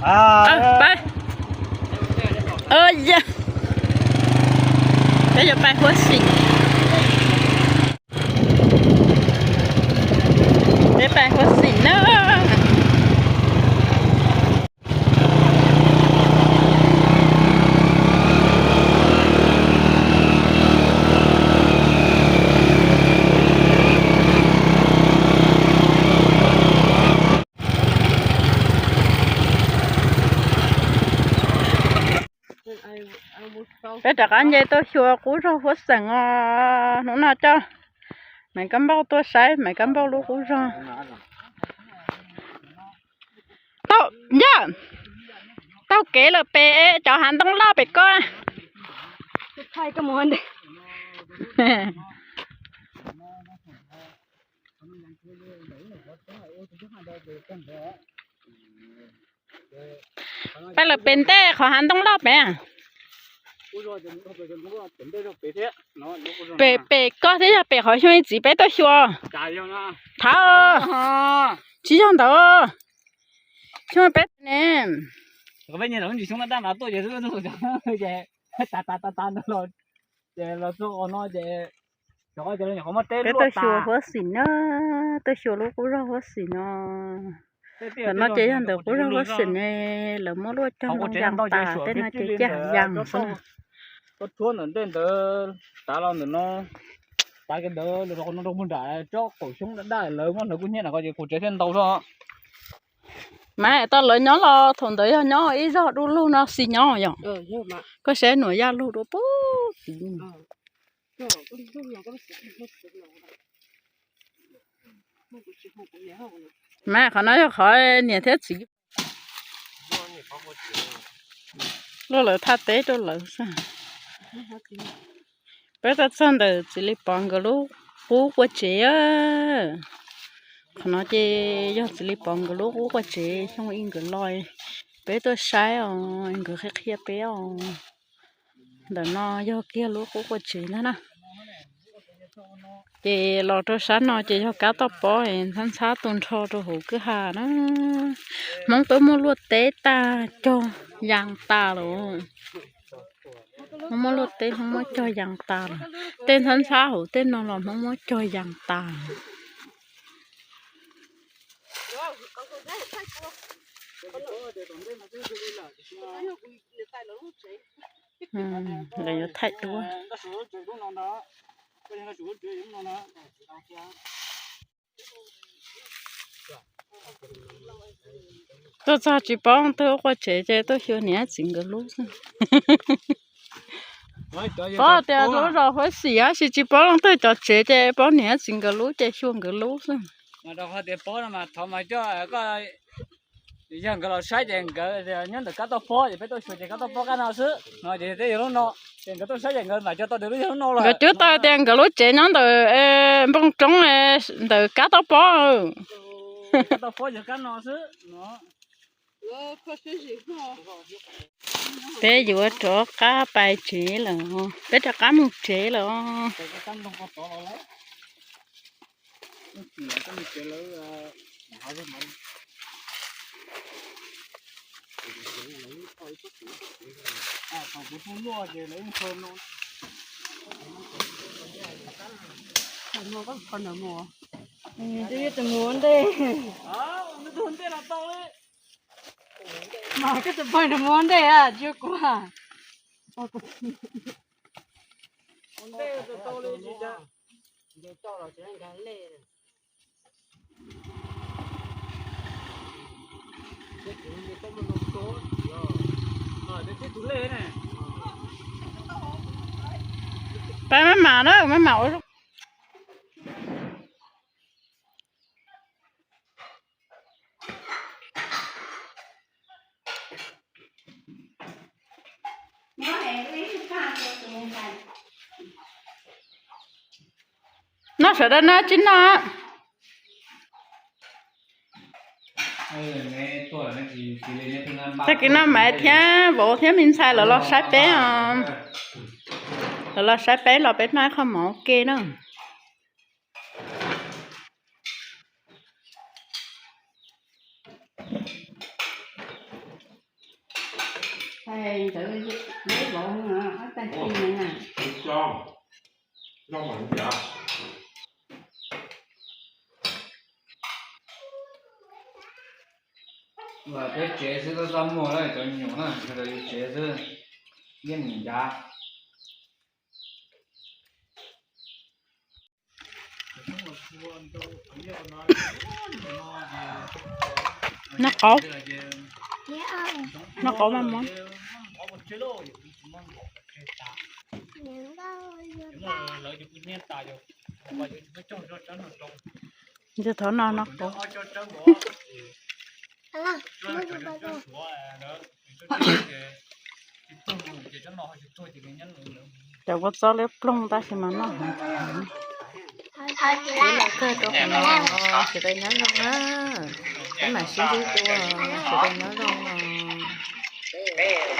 Peb yuav pais huab xim. Peb pais huab xim na. Peb rov qab nce tuaj xyuas qub zog huab xeem os. Hnub no coj Maiv Kab Npauj tuaj saib Maiv Kab Npauj lub qub zog. Tau, yog, tau kev lawm pem cov hav ntoo loj pem ko. Peb lawm pem ntej qhov hav ntoo loj pem. Pem, pem koj thiab yog pem qhov xyoo txiv peb tuaj xyuas. Thaum tsis yog ntawd, xyoo peb ne. Peb tuaj xyuas huab xim na, tuaj xyuas lub qub zog huab xim no. Ntawm no ces yog ntawm qub zog huab xim ne, lawv muab luaj cog ntoo yas tas, tej no ces ciaj yas xwb. Koj rhuab ntawm ntej ntawd, tav los ntawm no, tav kiag ntawd los rau qhov no rau mus nram tsob qaum xyoob daj daj lawv muab hlawv kub hnyiab na ko ces kuv tsev thiaj ntau zog. Mas tau lawv nyob los thaum ntawd yog nyob ib zog dub lug no xis nyob yom. Koj saib nuam yaj lug dua puag tid. Mas qhov no yog qhov niam thiab txiv luaj lawv thaj teb rau lawv xwb. Peb tuaj txog ntawm txiv Lis Pov nkawd lub qub qua tsev. Qhov no ces yog txiv Lis Pov nkawd lub qub qua tsev, xyoo i nkawd los peb tuaj saib os, nkawd qhia qhia peb os. Ntawm no yog kiag lub qub qua tsev ntag na. Ces los rau sab no ces yog kab toj pob ntxhab ntxhab tu nrho rau hauv kwj ha na. Hmoob peb muaj luaj teb tag cog yas tas lawm. Hmoob muaj luaj teb, Hmoob muab cog yas tas lawm. Tej ntxhab ntxhab hauv tej no los Hmoob muab cog yas tas lawm. Lawv yuav thaij duab. Tuaj txog tsis paub leej twg lub qua tsev ces tuaj xyuas niam txiv nkawd lub xwb. Paub tias lub zos Huab Xim tab sis tsis paub leej twg cov tsev ces paub niam txiv nkawd lub ces xyuas nkawd lub xwb. Yog nkawd los saib ces nkawd nyob ntawm kab toj pob ces peb tuaj xyuas ces kab toj pob kab no xwb no ces tej yog lub no. Ces nkawd tuaj saib ces nkawd mam cog tau tias lub yog lub no lawm. Nkawd cog tau tias nkawd lub tsev nyob ntawm npoo roob ntawm kab toj pob. Kab toj pob yog kab no xwb no. Peb yuav rov qab pais tsev lawm, peb rov qab mus tsev lawm. Tus mus ua ntej. Mas koj tus pog nws mus ua ntej a, tsis yog kuv a. Peb maj mam na, maj mam ua. Noj sawv daws noj tsis noj. Tag kis no Maiv thiab vauv thiab me ntxhais lawv los saib peb os. Lawv los saib peb los peb noj ib qho mov ua ke na. Ntawd deb vauv ob tag kis na. Peb tsev xwb txaj muag na, cov nyuam na, yus tsev xwb, yeej mus ncav. Noj qaub, noj qaub mas muab. Nws thov noj noj qaub. Cov kua txob liab ploog tab sis mas noj heev. Ib los kawg rau qhov no, sawv daws nyob zoo na, peb mam sib ntsib dua, sawv daws nyob zoo os.